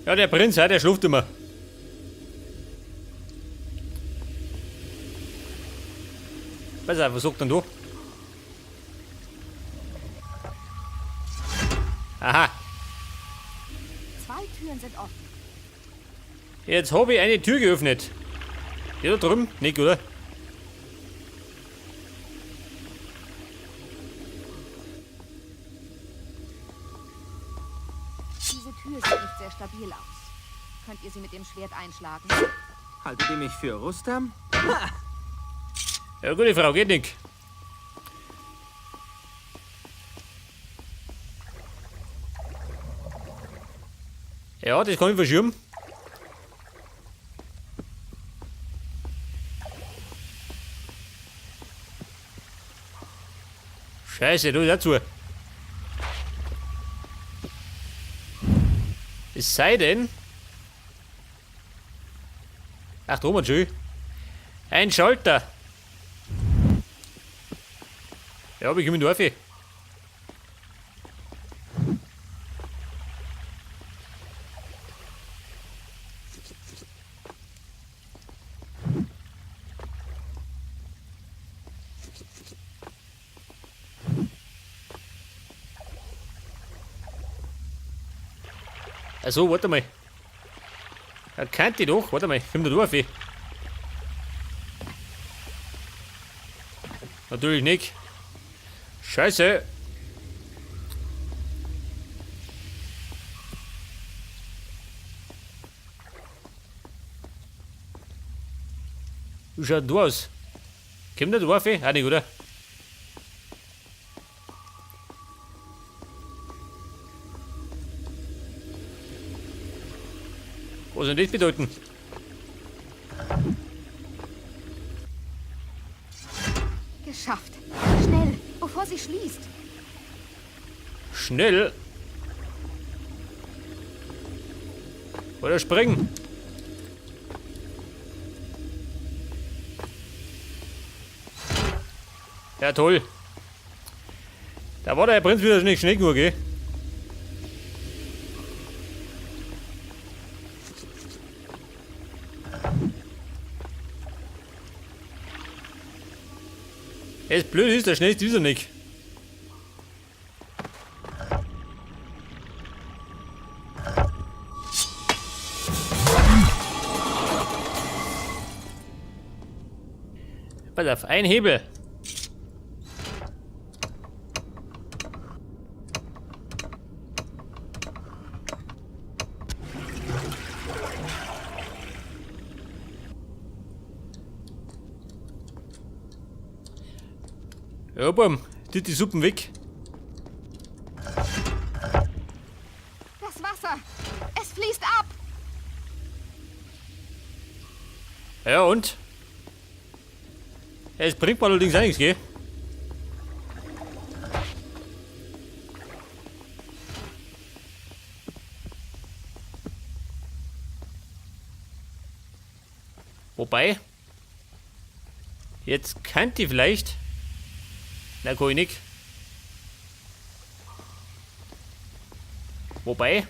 Ja, der Prinz, ja, der schläft immer. Pass auf, was sagt denn du? Aha. Zwei Türen sind offen. Jetzt habe ich eine Tür geöffnet. Die da drüben? Nicht, oder? Diese Tür sieht nicht sehr stabil aus. Könnt ihr sie mit dem Schwert einschlagen? Haltet ihr mich für Rustam? Ja, gute Frau, geht nicht. Ja, das kann ich verschieben. Scheiße, du dazu. Es sei denn. Ach, da oben schön. Ein Schalter. Ja, wie komme ich da rauf? Also, warte mal. Ja, kennt die doch. Warte mal, komm da drauf. Natürlich nicht. Scheiße. Wie schaut denn du aus? Komm da drauf? Auch nicht, oder? Was soll denn das bedeuten? Geschafft. Schnell, bevor sie schließt. Schnell. Oder springen. Ja, toll. Da war der Herr Prinz wieder nicht schnell genug, gell? Das Blöde ist, der schnellste ist er nicht. Pass auf, ein Hebel. Ja, bumm, die Suppen weg. Das Wasser. Es fließt ab. Ja, und? Es bringt mir allerdings auch nichts, gell? Wobei, jetzt kann die vielleicht. Na, kann ich nicht. Wobei.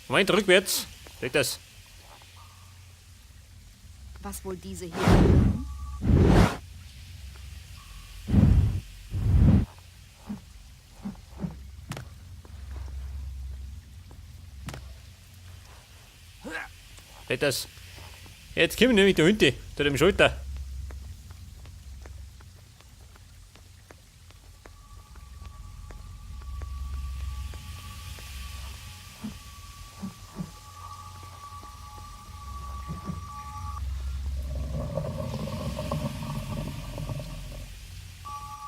Moment, rückwärts. Weg das. Was wohl diese hier? Weg das. Jetzt kommen wir nämlich da hinten, zu dem Schalter.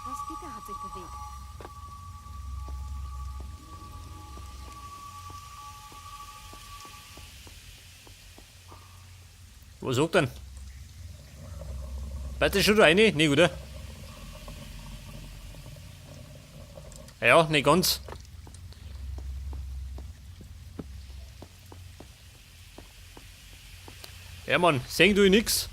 Das Gitter hat sich bewegt. Was sagt denn? Bleibt das schon da rein? Nee, oder? Ja, nicht ganz. Ja, Mann, sehen du nix.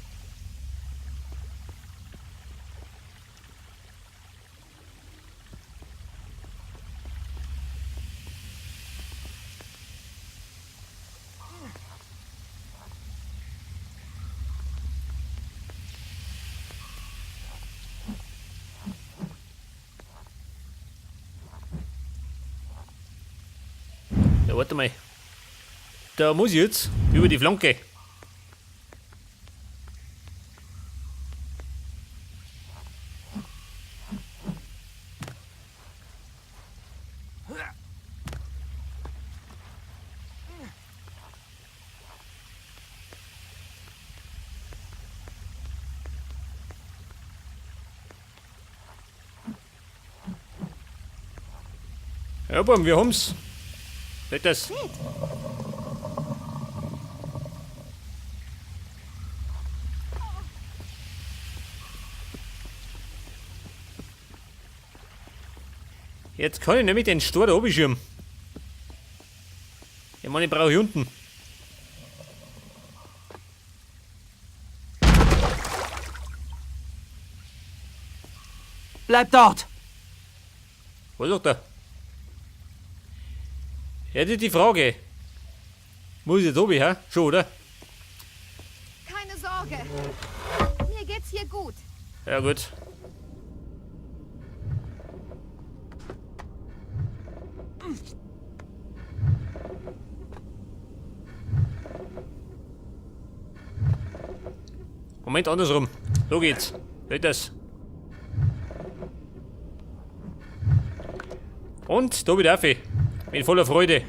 Ja, warte mal. Da muss ich jetzt über die Flanke. Ja, Buben, wir haben's. Seht das? Seht! Jetzt kann ich nämlich den Stor da oben schirmen. Ich meine, ich brauche hier unten. Bleib dort! Was sagt er? Ja, das ist die Frage. Muss ich jetzt oben, hä? Schon, oder? Keine Sorge. Mir geht's hier gut. Ja, gut. Moment, andersrum. So geht's. Geht das. Und da wieder auf. Mit voller Freude.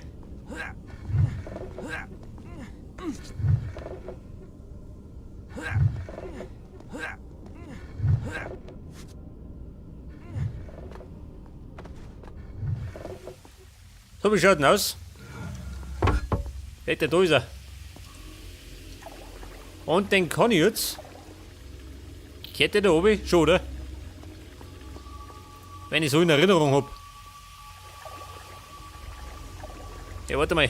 So, wie schaut denn aus? Seht ihr, da ist er. Und den kann ich jetzt. Kette da oben? Schon, oder? Wenn ich so in Erinnerung hab. Ja, warte mal.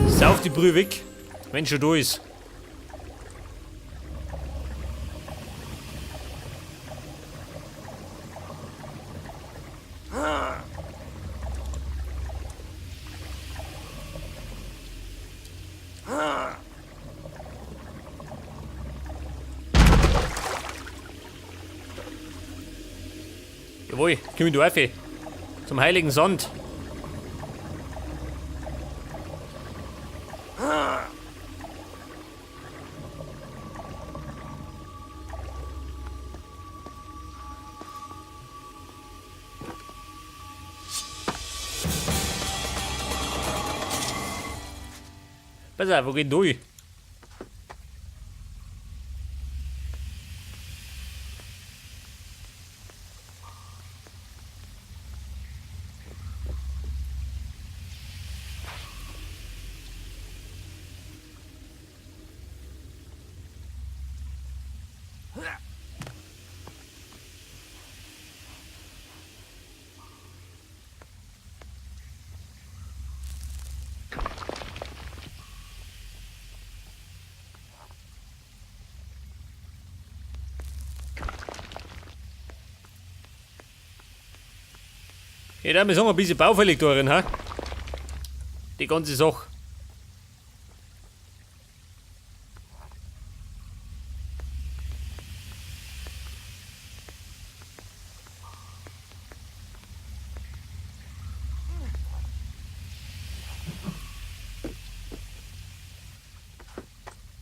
Sauf die Brühe weg, wenn schon da ist. Jawohl, komm ich da rauf. Zum heiligen Sand. Pass auf, wo geht durch? Ja, da müssen wir ein bisschen baufällig da drin, ha? Die ganze Sache.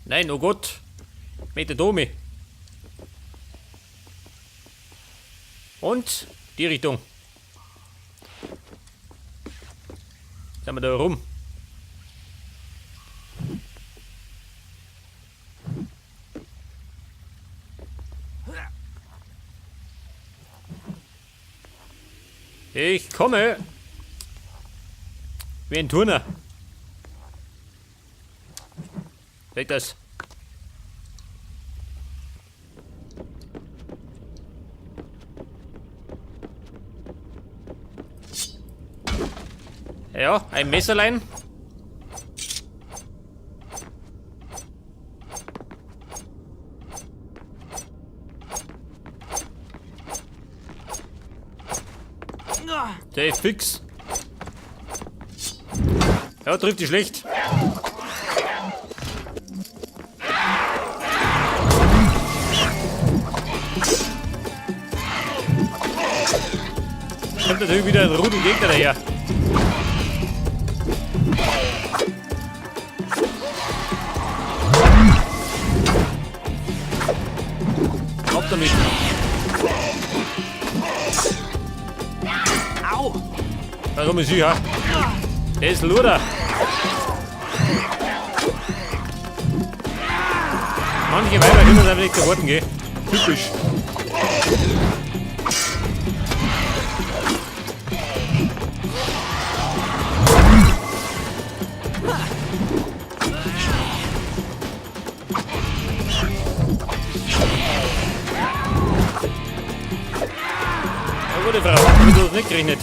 Nein, oh Gott. Mit der Dome. Und die Richtung. Sind wir da rum? Ich komme. Wie ein Turner. Weg das. Ja, ein Messerlein. Der ist fix. Ja, trifft die schlecht. Kommt natürlich wieder ein Rudel Gegner daher. Da komme ich sicher. Der ist Luder. Manche Weiber können es einfach nicht zu Worten gehen. Typisch. Na gute Frau, hab ich das nicht gerechnet.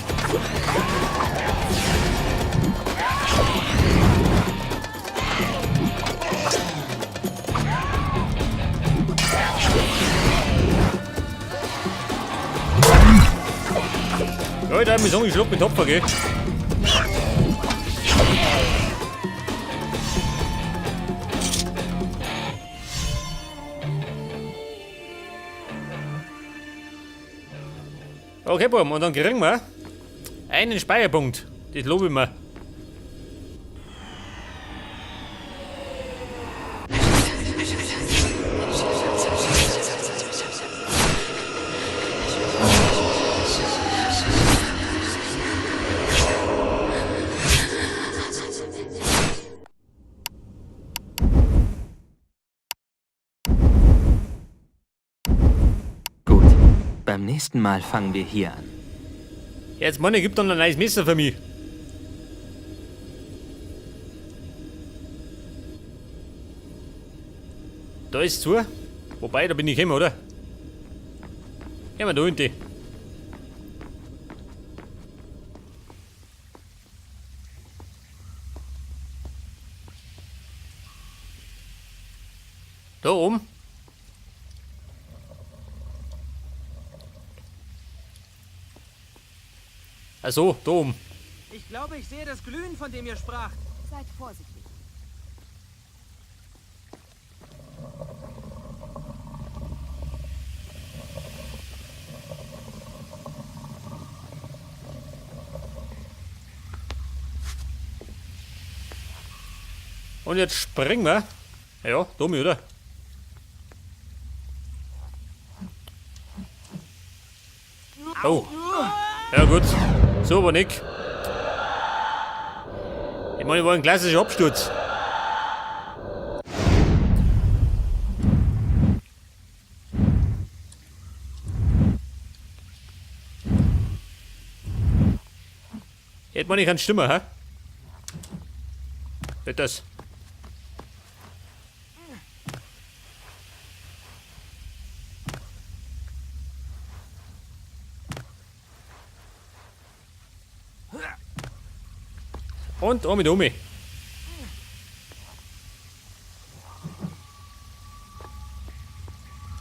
Ja, ich darf mir sagen, ich schlag mit Topfer, gell? Okay, Buben, und dann kriegen wir einen Speicherpunkt. Das lobe ich mir. Gut. Beim nächsten Mal fangen wir hier an. Jetzt, Mann, gibt dann ein neues Messer für mich. Da ist zu. Wobei, da bin ich gekommen, oder? Gehen wir da hinten. Da oben. Ach so, da oben. Ich glaube, ich sehe das Glühen, von dem ihr spracht. Seid vorsichtig. Und jetzt springen wir. Ja, dumm, oder? Oh. Ja gut. So aber nicht. Ich meine, war ein klassischer Absturz. Hätte man nicht keine Stimme, hä? Wird das? Und um mit um.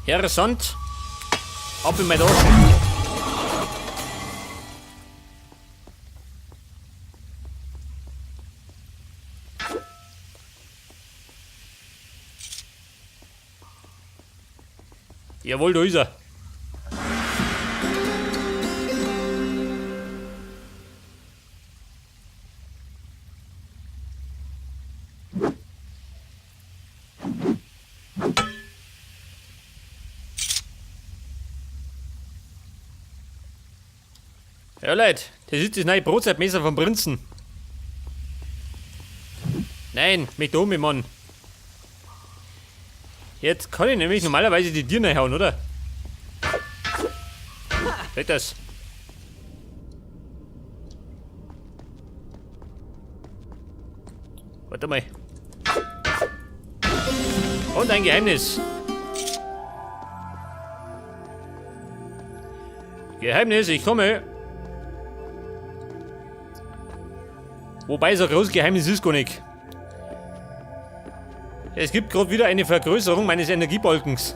Herr Sand, ab in meine Tasche. Jawohl, da ist er. Ja, Leute, das ist das neue Brotzeitmesser vom Prinzen. Nein, mit Domi, Mann. Jetzt kann ich nämlich normalerweise die Dirne hauen, oder? Seht das? Warte mal. Und ein Geheimnis. Geheimnis, ich komme. Wobei, so ein großes Geheimnis ist gar nicht. Es gibt gerade wieder eine Vergrößerung meines Energiebalkens.